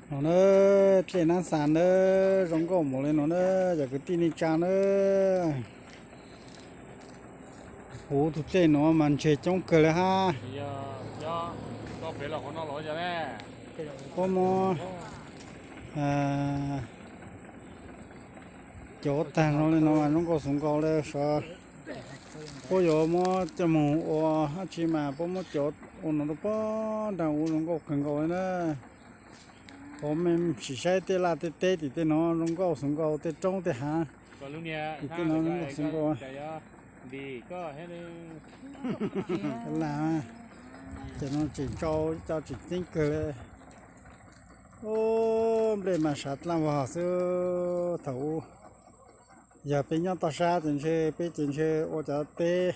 No na, dlej Nab Xas na, zoo nkauj npaum li no na, cov kwv tij neej tsa na. Puv tus dlej no mas ntseg coob kawg li hab. Puab muab cov tag zoo li no mas zoo nkauj xwv nkaus li sav. Puab yuav muab coj moog ua dab tsi mas puab muab cov ua no rau puag nraag ua zoo nkauj kawg nkaus li na. Puab mej sim saib tej laj tej teb tim tej no zoo nkauj xwv nkaus, tej roob tej haav tim tej no zoo nkauj xwv nkaus. Laj, cov no tseem tsau cov tseem ceeb kawg li. Ub, nplej mas sav dlaaj vog xwb thaum ub. Yog peb nyob toj sab ces ntshe peb ces ntshe ua cov teb,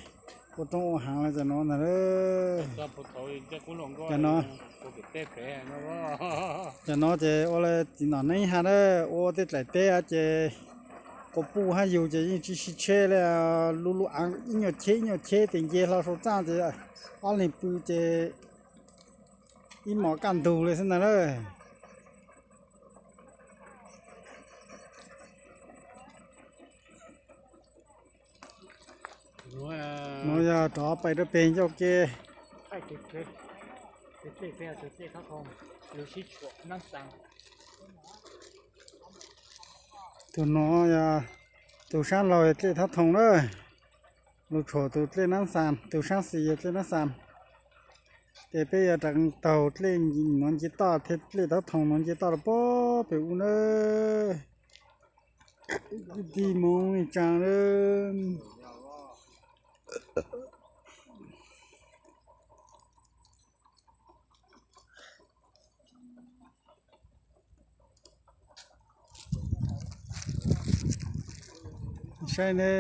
ua roob ua haav li cov no ntag. Cov no, cov no ces ua li txiv nom neeb has na, ua tej dlaim teb ces quas puj hab yug ces yeej tsi sib tsheb li, lub lub aav ib nyuag cheb ib nyuag cheb tes nce hlo sau txaj ces ob leeg pw ces ib mos kaj ntug li xwb ntag na. Nuav yog rov pais rau peg ncauj ke. Tus nuav yog tus saab laug yog dlej Thab Thoo na, lug tshuam tus dlej Nab Xas, tus saab xis yog dlej Nab Xas. Ces peb yuav rov taug dlej nuav nce toj thiab dlej Thab Thoo nuav nce toj rau puag pem ub na. Kwv tij Moob neej tsaa na. Saib ne.